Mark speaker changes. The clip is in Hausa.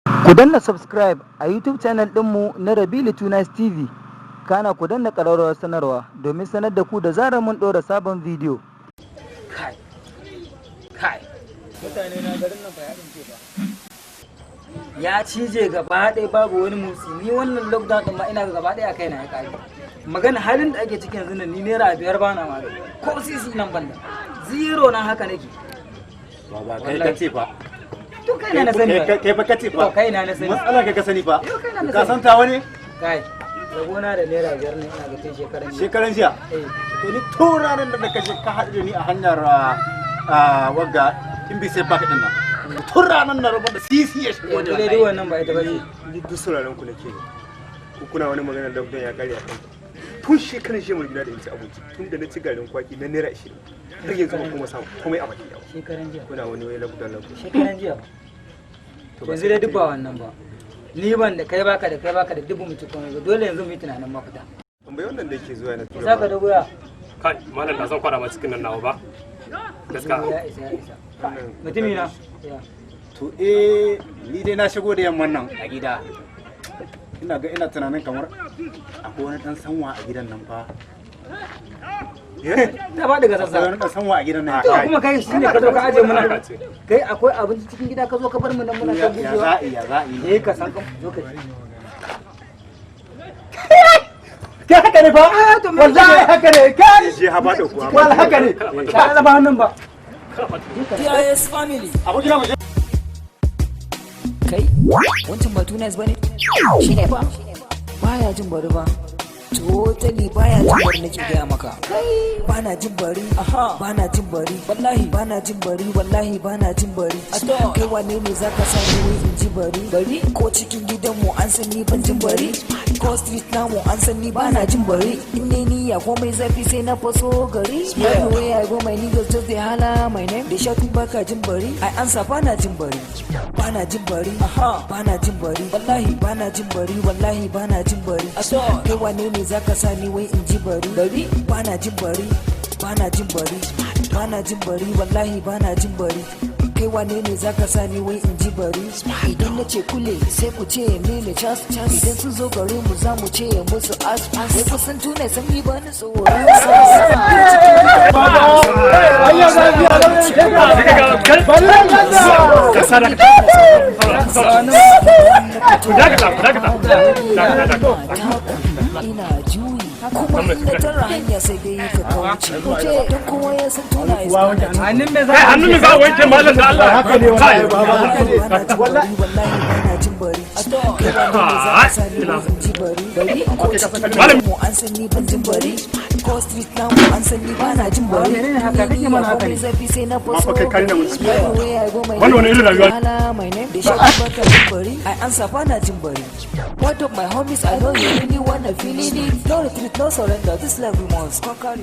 Speaker 1: Ku danna subscribe a YouTube channel ɗinmu na Rabilu Tunas TV. Kana ku danna ƙararrawar sanarwa domin sanar da ku da zarar mun ɗora sabon bidiyo.
Speaker 2: Kai, kai, mutane na, garin nan fa ya ɗinke ba, ya cije gaba ɗaya, babu wani motsi. Ni wannan lockdown ɗin ma ina ga gaba ɗaya kai na ya ƙare. Magana halin da ake ciki yanzu nan, ni ₦5 ba na ma da ko sisi nan, banda zero na haka nake.
Speaker 3: Baba, kai ka ce fa.
Speaker 2: To, kai na na sani ba.
Speaker 3: Kai fa ka ce fa.
Speaker 2: To, kai na na sani.
Speaker 3: Matsalar ka ka sani fa.
Speaker 2: Yo, kai na na
Speaker 3: Ka
Speaker 2: sani.
Speaker 3: san tawa ne?
Speaker 2: Kai, rabona da ₦5 ne ina ga tun shekaran jiya.
Speaker 3: Shekaran jiya.
Speaker 2: Eh.
Speaker 3: To, ni tun ranar da ka je ka haɗu da ni a hanyar wagga in bi sai baka din nan. Tun ranar na rabon da sisi ya shigo
Speaker 2: Yanzu
Speaker 3: da
Speaker 2: dai duk wannan ba ita ba ce.
Speaker 4: Ni duk sauraron ku nake ne. Ku kuna wani magana lockdown ya kare a kan tun shekaran jiya mun gida da in ci abinci, tun da na ci garin kwaki na ₦20, har yanzu ba kuma samu komai a baki na.
Speaker 2: Shekaran jiya.
Speaker 4: Kuna wani wai lockdown, lockdown.
Speaker 2: Shekaran jiya ba.
Speaker 4: To, ba
Speaker 2: Yanzu dai duk ba wannan ba, ni ban da, kai baka da, kai baka da, dubu mu ci komai ba. Dole yanzu mu yi tunanin mafita.
Speaker 4: Tambayi wannan da yake zuwa na tura.
Speaker 2: Isa ka dogo ya.
Speaker 5: Kai malam, da zan kwara ma cikin nan nawa ba gaskiya.
Speaker 2: Ya isa, ya isa, mutumi na ya.
Speaker 3: To eh, ni dai na shigo da yamman nan a gida. Ina ga ina tunanin kamar akwai wani dan sanwa a gidan nan fa.
Speaker 2: Ta ba daga
Speaker 3: Akwai
Speaker 2: sassa.
Speaker 3: wani dan sanwa a gidan nan.
Speaker 2: To, kuma kai shine ka zo ka aje muna kai, akwai abinci cikin gida, ka zo ka bar mu nan muna ta
Speaker 3: Ya
Speaker 2: gujewa.
Speaker 3: za a yi, ya za a yi.
Speaker 2: Eh, ka san ka zo ka ci.
Speaker 3: Kai, haka ne fa?
Speaker 2: To me?
Speaker 3: Wallahi haka ne. Kai.
Speaker 4: Je ha ba da kuwa.
Speaker 3: Wallahi haka ne.
Speaker 2: Ka zaba hannun ba.
Speaker 6: TIS family.
Speaker 3: Abokina, mu je.
Speaker 6: Kai, wancan ba Tunas bane? Shi ne fa. Baya jin bari ba. Totally baya jin bari nake gaya maka. Bana jin bari, bana jin bari, wallahi bana jin bari, wallahi bana jin bari. Kai, wane ne zaka sa ni wai in ji bari? Bari ko cikin gidanmu an san ni ban jin bari. Ko street namu an san ni bana jin bari. In ne niyya komai zafi sai na faso gari. Everywhere I go, my niggas just dey holla my name. They shout, "Baka jin bari?" I answer, "Bana jin bari. Bana jin bari, bana jin bari, wallahi bana jin bari, wallahi bana jin bari." Kai, wane ne zaka sa ni wai in ji bari? Bari, bana jin bari, bana jin bari, bana jin bari, wallahi bana jin bari. Kai, wane ne zaka sa ni wai in ji bari? Idan na ce kule, sai ku ce mini cas cas. Idan sun zo garin mu, za mu ce musu as as. Sai kusan tuna san ni ba ni tsoron sas.
Speaker 3: Ayya, lafiya lau.
Speaker 5: Ka sana ku dakata, ku dakata, dakata, dakata.
Speaker 6: Ina juyi kuma in na tara hanya, sai dai ka kauce don kowa ya san tuna is
Speaker 2: Hannun me za
Speaker 5: Kai, hannun me za a wanke, malam, da Allah?
Speaker 3: Haka ne
Speaker 5: Kai.
Speaker 3: wallahi baba, haka ne.
Speaker 6: Bana jin bari, wallahi bana jin bari. Kai, wane ne za ka sa ni wai in ji bari? Bari ko cikin gidanmu an san ni ban jin bari. Ko street namu an san ni bana jin bari.
Speaker 2: Menene haka? Kake mana haka ne?
Speaker 6: Komai zafi sai na faso
Speaker 4: fa kai kare na
Speaker 6: gari.
Speaker 4: mutum.
Speaker 6: Everywhere I go, my
Speaker 5: Wannan wani irin rayuwa?
Speaker 6: Holla my name. They shout, "Baka jin bari?" I answer, "Bana jin bari." What up, my homies? I know you really wanna feel it. No retreat, no surrender, this life we must conquer it.